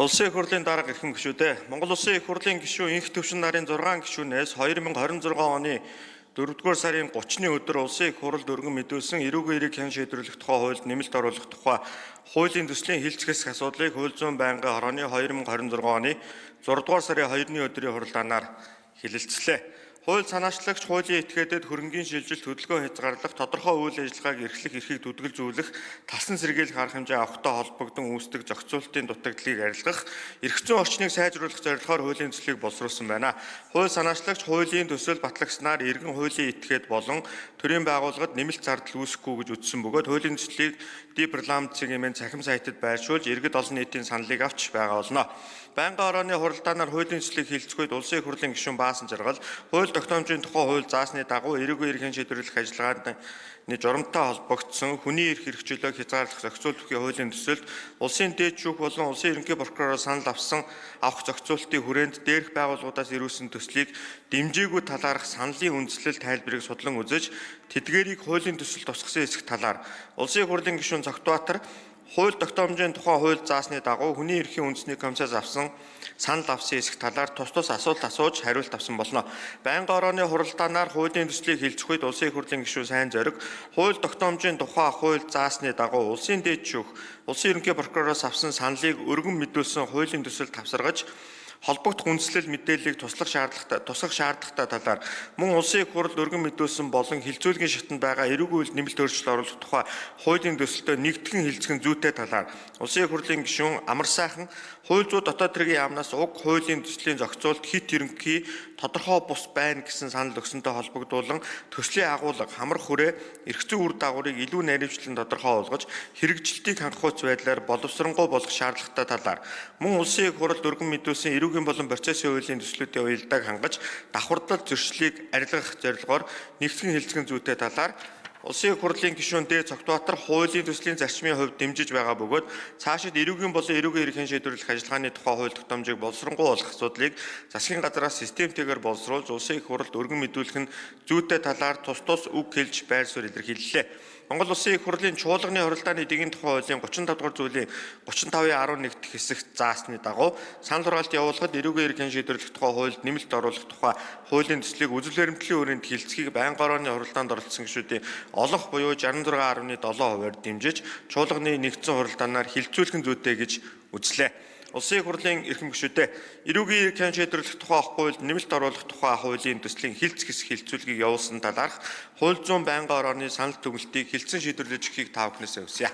Улсын их хурлын дарга эрхэм гишүүдээ. Монгол Улсын их хурлын гишүүн Инх Төвшин нарын 6 гишүүнээс 2026 оны 4-р сарын 30-ны өдөр Улсын их хурлд өргөн мэдүүлсэн эрүүгийн эрийг хян шийдвэрлэх тухай хуульд нэмэлт оруулах тухай хуулийн төслийн хилцэх асуудлыг хууль зүйн байнгын хорооны 2026 оны 6-р сарын 2-ны өдрийн хуралдаанаар хэлэлцлээ. Хууль санаачлагч хуулийн этгээдэд хөрөнгийн шилжилт, хөдөлгөөн хязгаарлах, тодорхой үйл ажиллагааг эрхлэх эрхийг дүтгэл зүүлэх, талсан сэргийлэх арга хэмжээ авахтай холбогдсон үүсдэг зохицуултын дутагдлыг арилгах, эрх зүйн орчныг сайжруулах зорилгоор хуулийн төслийг боловсруулсан байна. Хууль санаачлагч хуулийн төсөл батлагснаар иргэн хуулийн этгээд болон төрийн байгууллагад нэмэлт зардал үүсэхгүй гэж үзсэн бөгөөд хуулийн төслийг Депарламент цахим сайтад байршуулж иргэд олон нийтийн саналыг авч байгаа болно. Байнгын орооны хуралдаанаар хуулийн төслийг хилцэх үед Улсын их хурлын гишүүн Баасан Жаргал хууль тогтоомжийн тухай хууль заасны дагуу эрүүгийн эрхийн шийдвэрлэх ажиллагааны журамтай холбогдсон хүний эрх хэрэгчлөөг хязгаарлах зохицуулт бүхий хуулийн төсөлд улсын дээд шүүх болон улсын ерөнхий прокуророос санал авсан авах зохицуултын хүрээнд дээрх байгууллагуудаас ирүүлсэн төслийг дэмжээгүй талаарх саналын үндслэл тайлбарыг судлан үзэж тэдгээрийг хуулийн төсөл тусгасан хэсэг талаар Улсын их хурлын гишүүн Цогтбаатар хууль тогтоомжийн тухай хууль заасны дагуу хүний эрхийн үндэсний комиссаас авсан санал авсан хэсэг талаар тус тус асуулт асууж хариулт авсан болно. Байнгын орооны хуралдаанаар хуулийн төслийг хилцэх үед Улсын их хурлын гишүүн Сайн Зориг хууль тогтоомжийн тухай хууль заасны дагуу улсын дээд шүүх, улсын ерөнхий прокуророос авсан саналыг өргөн мэдүүлсэн хуулийн төсөл тавсаргаж холбогдох үндслэл мэдээллийг туслах шаардлагатай тусгах шаардлагатай талаар мөн Улсын их хурал өргөн мэдүүлсэн болон хилцүүлгийн шатанд байгаа эрүүгийн үйлд нэмэлт өөрчлөлт оруулах тухай хуулийн төсөлтөө нэгтгэн хилцэх нь зүйтэй талаар Улсын их хурлын гишүүн Амар Сайхан хууль зүйн дотоод хэргийн яамнаас уг хуулийн төслийн зохицуулт хит ерөнхий тодорхой бус байна гэсэн санал өгсөнтэй холбогдуулан төслийн агуулга хамрах хүрээ эрх зүйн үр дагаврыг илүү наривчлан тодорхой болгож хэрэгжилтийг хангах байдлаар боловсронгуй болох шаардлагатай талаар мөн Улсын их хуралд өргөн мэдүүлсэн эрүүгийн болон процессын хуулийн төслүүдийн уялдааг хангаж давхардлал зөрчлийг арилгах зорилгоор нэгтгэн хэлцгэн зүйтэй талаар Улсын их хурлын гишүүн Д. Цогтбаатар хуулийн төслийн зарчмын хувьд дэмжиж байгаа бөгөөд цаашид эрүүгийн болон эрүүгийн эрхийн шийдвэрлэх ажиллагааны тухай хууль тогтоомжийг боловсронгуй болгох асуудлыг засгийн газраас системтэйгээр боловсруулж Улсын их хурлд өргөн мэдүүлэх нь зүйтэй талаар тус тус үг хэлж байр суурь илэрхийллээ. Монгол Улсын их хурлын чуулганы хуралдааны дэгийн тухай хуулийн 35 дугаар зүйлийн 35-ын 11 дэх хэсэгт заасны дагуу санал хураалт явуулахад эрүүгийн эрхийн шийдвэрлэх тухай хуульд нэмэлт оруулах тухай хуулийн төслийг үзэл баримтлалын өрөөнд хилцэхийг байнгын орооны хуралдаанд оролцсон гишүүдийн олонх буюу 66.7%-аар дэмжиж чуулганы нэгдсэн хуралдаанаар хилцүүлэх нь зүйтэй гэж үзлээ. Улсын их хурлын эрхэм гишүүдээ, эрүүгийн эрхийн шийдвэрлэх тухай хуульд нэмэлт оруулах тухай хуулийн төслийн хилцэх хэсэг хилцүүлгийг явуулсан талаарх хууль зүйн байнгын орооны санал дүгнэлтийг хилцэн шийдвэрлэж өгөхийг та бүхнээсээ хүсье.